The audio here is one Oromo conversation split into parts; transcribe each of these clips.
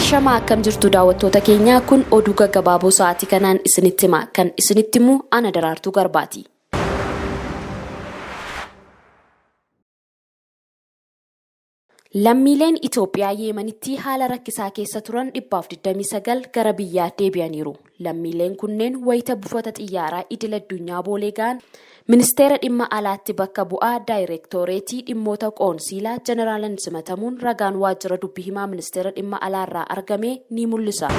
Ashamaa akkam jirtu daawwattoota keenyaa kun oduu gaggabaaboo sa'aatii kanaan isinitti hima kan isinitti himu ana Daraartuu Garbaati. Lammiileen Itoophiyaa Yeemanitti haala rakkisaa keessa turan 129 gara biyyaa deebi'aniiru. Lammiileen kunneen wayita buufata xiyyaaraa idil addunyaa Boolee ga'an Ministeera Dhimma Alaatti bakka bu'aa Daayireektooreetii Dhimmoota Qoonsiilaa Jeneraalan simatamuun ragaan Waajjira Dubbi Himaa Ministeera Dhimma Alaarraa argame ni mul'isa.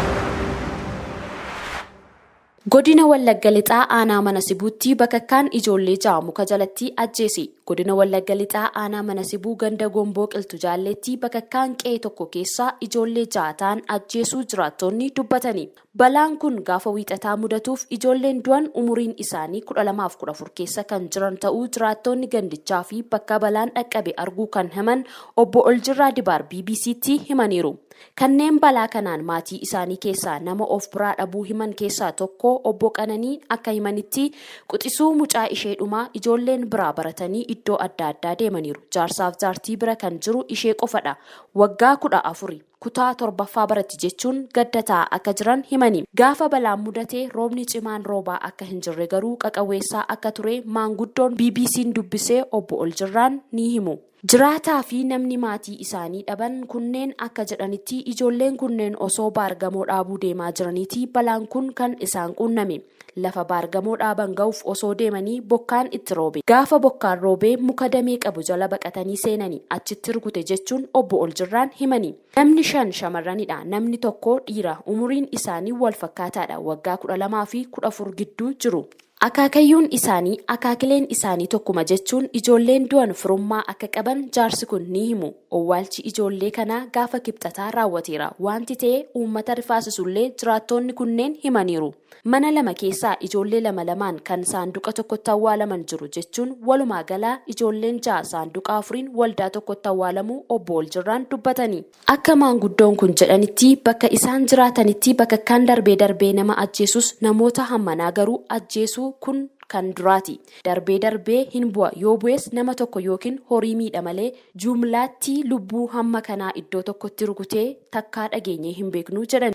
Godina Wallagga Lixaa Aanaa Mana Sibuutti bakakkaan ijoollee 6 muka jalatti ajjeese. Godina Wallagga Lixaa Aanaa Mana Sibuu ganda Gomboo Qiltu Jaalleetti bakakkaan qe'ee tokko keessaa ijoollee 6 ta'an ajjeesuu jiraattoonni dubbatani. Balaan kun gaafa Wiixataa mudatuuf ijoolleen du'an umuriin isaanii 12 fi 14 keessa kan jiran ta'uu jiraattoonni gandichaa fi bakka balaan dhaqqabe arguu kan himan Obbo Oljirraa Dibaar BBCtti himaniiru. Kanneen balaa kanaan maatii isaanii keessaa nama of biraa dhabuu himan keessaa tokko Obbo Qananiin akka himanitti, quxisuu mucaa ishee dhumaa ijoolleen biraa baratanii iddoo adda addaa deemaniiru. Jaarsaaf jaartii bira kan jiru ishee qofadha. Waggaa 14. Kutaa 7ffaa baratti jechuun gadda taa'aa akka jiran himani. Gaafa balaan mudate roobni cimaan roobaa akka hin jirre garuu qaqawweessaa akka ture maanguddoon BBC'n dubbise Obbo Oljirraan ni himu. Jiraataa fi namni maatii isaanii dhaban kunneen akka jedhanitti ijoolleen kunneen osoo baargamoo dhaabuu deemaa jiraniiti balaan kun kan isaan quunname. Lafa baargamoo dhaaban ga'uuf osoo deemanii bokkaan itti roobe. Gaafa bokkaan roobee muka damee qabu jala baqatanii seenani achitti rukute jechuun Obbo Oljirraan himani. Namni 5 shamarranidha, namni 1 dhiira. Umuriin isaanii wal fakkaataadha, waggaa 12 fi 14 gidduu jiru. Akaakayyuun isaanii, akaakileen isaanii tokkuma jechuun ijoolleen du'an firummaa akka qaban jaarsi kun ni himu. Owwaalchi ijoollee kanaa gaafa Kibxataa raawwateera. Waanti ta'e uummata rifaasisullee jiraattoonni kunneen himaniiru. Mana lama keessaa ijoollee lama lamaan kan saanduqa tokkotti awwaalaman jiru jechuun walumaa gala ijoolleen jaha saanduqa afuriin waldaa tokkotti awwaalamuu Obbo Oljirraan dubbatani. Akka maanguddoon kun jedhanitti bakka isaan jiraatanitti bakakkaan darbee darbee nama ajjeesus namoota hammanaa garuu ajjeesuu kun kan duraati. Darbee darbee hin bu'a yoo bu'es nama tokko yookiin horii miidha malee jumlaatti lubbuu hamma kanaa iddoo tokkotti rukutee takkaa dhageenyee hin beeknu jedhan.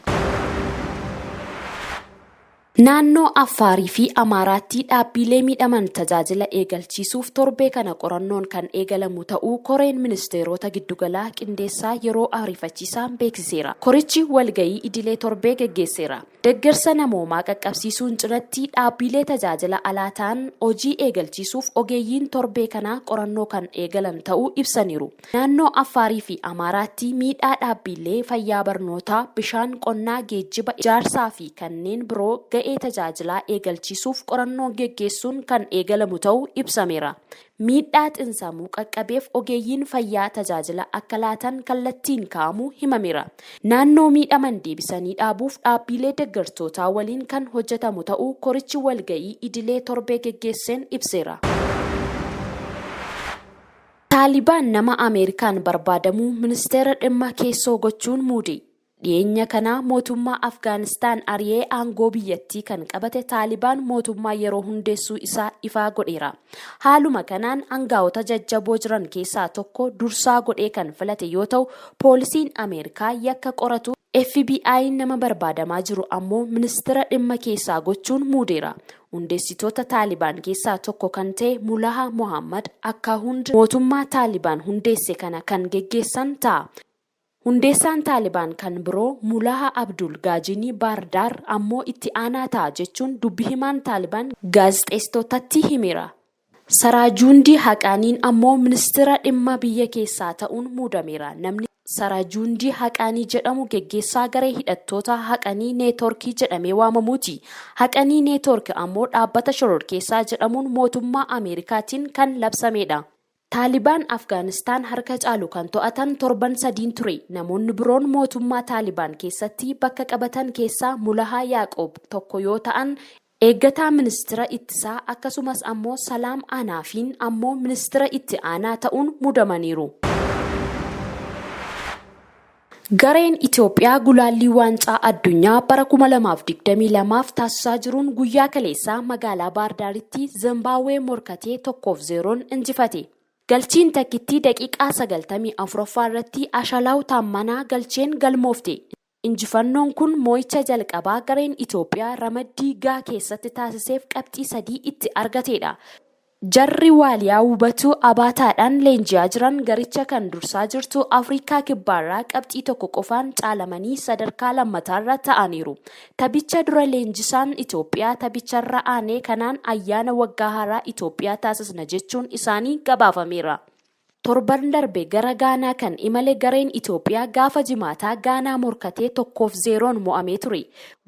Naannoo Affaarii fi Amaaraatti dhaabbiilee miidhaman tajaajila eegalchiisuuf torbee kana qorannoon kan eegalamu ta'uu Koreen Ministeeroota Giddugalaa Qindeessaa Yeroo Ariifachiisaa beeksiseera. Korichi walga'ii idilee torbee geggeesseera. Deggersa namoomaa qaqqabsiisuun cinatti dhaabbiilee tajaajila alaa ta'an hojii eegalchiisuuf ogeeyyiin torbee kana qorannoo kan eegalan ta'uu ibsaniiru. Naannoo Affaarii fi Amaaraatti miidhaa dhaabbiilee fayyaa barnootaa, bishaan, qonnaa, geejjiba, ijaarsaa fi kanneen biroo ga'ee tajaajilaa eegalchiisuuf qorannoo geggeessuun kan eegalamu ta'uu ibsameera. Miidhaa xinsamuu qaqqabeef ogeeyyiin fayyaa tajaajila akka laatan kallattiin kaa'amuu himameera. Naannoo miidhaman deebisanii dhaabuuf dhaabbiilee deggartootaa waliin kan hojjetamu ta'uu korichi walga'ii idilee torbee geggeesseen ibseera. Taalibaan nama Ameerikaan barbaadamu ministeera dhimma keessoo gochuun muude. Dhiyeenya kana mootummaa Afgaanistaan ari'ee aangoo biyyattii kan qabate Taalibaan mootummaa yeroo hundeessuu isaa ifaa godheera. Haaluma kanaan angaa'ota jajjaboo jiran keessaa tokko dursaa godhee kan filate yoo ta'u, poolisiin Ameerikaa yakka qoratu FBI'n nama barbaadamaa jiru ammoo ministira dhimma keessaa gochuun muudeera. Hundeessitoota Taalibaan keessaa tokko kan ta'e Mulaha Mohaammad Akkaahund mootummaa Taalibaan hundeesse kana kan geggeessan ta'a. Hundeessaan Taalibaan kan biroo Mulaha Abdul Gaajinii Baardaar ammoo itti aanaa ta'a jechuun dubbi himaan Taalibaan gaazexeessitootatti himeera. Saraajuundi Haqaaniin ammoo ministira dhimma biyya keessaa ta'uun muudameera. Namni Saraajuundi Haqaanii jedhamu geggeessaa garee hidhattoota Haqanii Neetworkii jedhamee waamamuuti. Haqanii Neetwork ammoo dhaabbata shororkeessaa jedhamuun mootummaa Ameerikaatiin kan labsameedha. Taalibaan Afgaanistaan harka caalu kan to'atan torban sadiin ture. Namoonni biroon mootummaa Taalibaan keessatti bakka qabatan keessaa Mulahaa Yaaqoob tokko yoo ta'an, eeggataa ministira ittisaa akkasumas ammoo Salaam Anaafiin ammoo ministira itti aanaa ta'uun muudamaniiru. Gareen Itoophiyaa gulaallii Waancaa Addunyaa bara 2022f taasisaa jiruun guyyaa kaleessaa magaalaa Baardaaritti Zimbaabwee morkatee 1 fi 0n injifate. Galchiin takkittii daqiiqaa 94ffaa irratti Ashalaaw Taammanaa galcheen galmoofte. Injifannoon kun mo'icha jalqabaa gareen Itoophiyaa ramaddii G keessatti taasiseef qabxii 3 itti argateedha. Jarri Waaliyaa Wubatuu Abaataadhaan leenji'aa jiran garicha kan dursaa jirtu Afrikaa Kibbaarraa qabxii 1 qofaan caalamanii sadarkaa lammataarra ta'aniiru. Taphicha dura leenjisaan Itoophiyaa taphicharra aanee kanaan ayyaana waggaa haaraa Itoophiyaa taasisna jechuun isaanii gabaafameera. Torban darbe gara Gaanaa kan imale gareen Itoophiyaa gaafa Jimaataa Gaanaa morkatee 1 fi 0n mo'amee ture.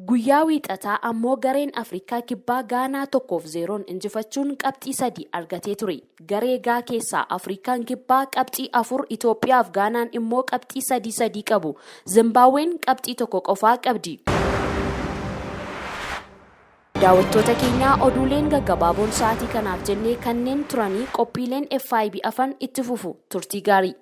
Guyyaa Wiixataa ammoo gareen Afrikaa Kibbaa Gaanaa 1 fi 0n injifachuun qabxii 3 argatee ture. Garee G keessaa Afrikaan Kibbaa qabxii 4, Itoophiyaa fi Gaanaan immoo qabxii 3 3 qabu. Zimbaabween qabxii 1 qofaa qabdi. Daawwattoota keenyaa oduuleen gaggabaaboon sa'aatii kanaaf jennee kanneen turanii qophiileen FIB afan itti fufu. Turtii gaarii.